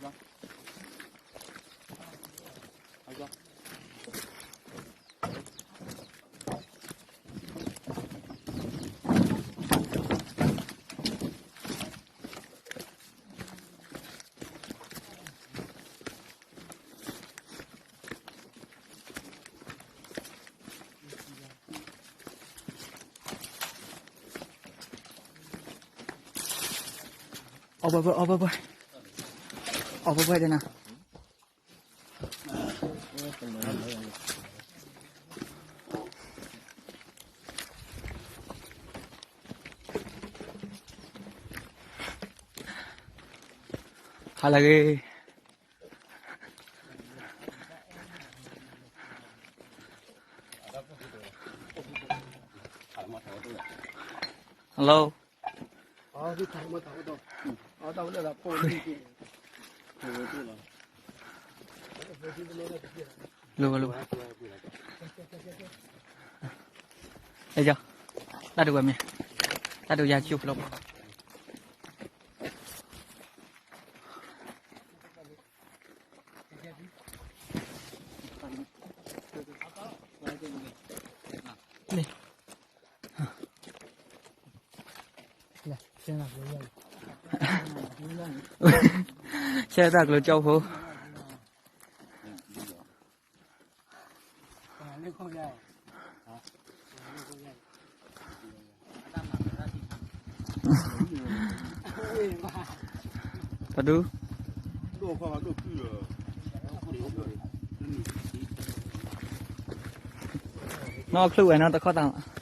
အီၣ်ဘၣ်ဘၣ် အီၣ်ဘၣ်ဘၣ် အီၣ်ဘၣ်ဘၣ်ဒ်နၤ ဟါလၢအဂ့ၤ Hello. Hello, hello. အဲယၤ တၢ်ဒုးဝဲမ့ၢ် တၢ်ဒုးယၤဆူၣ်ဖျိ ဆဲးတၢ်ကျိၤကၠီဖိ ပဒူ နီၢ်ချုးဝဲနီၢ်တခီတၢ်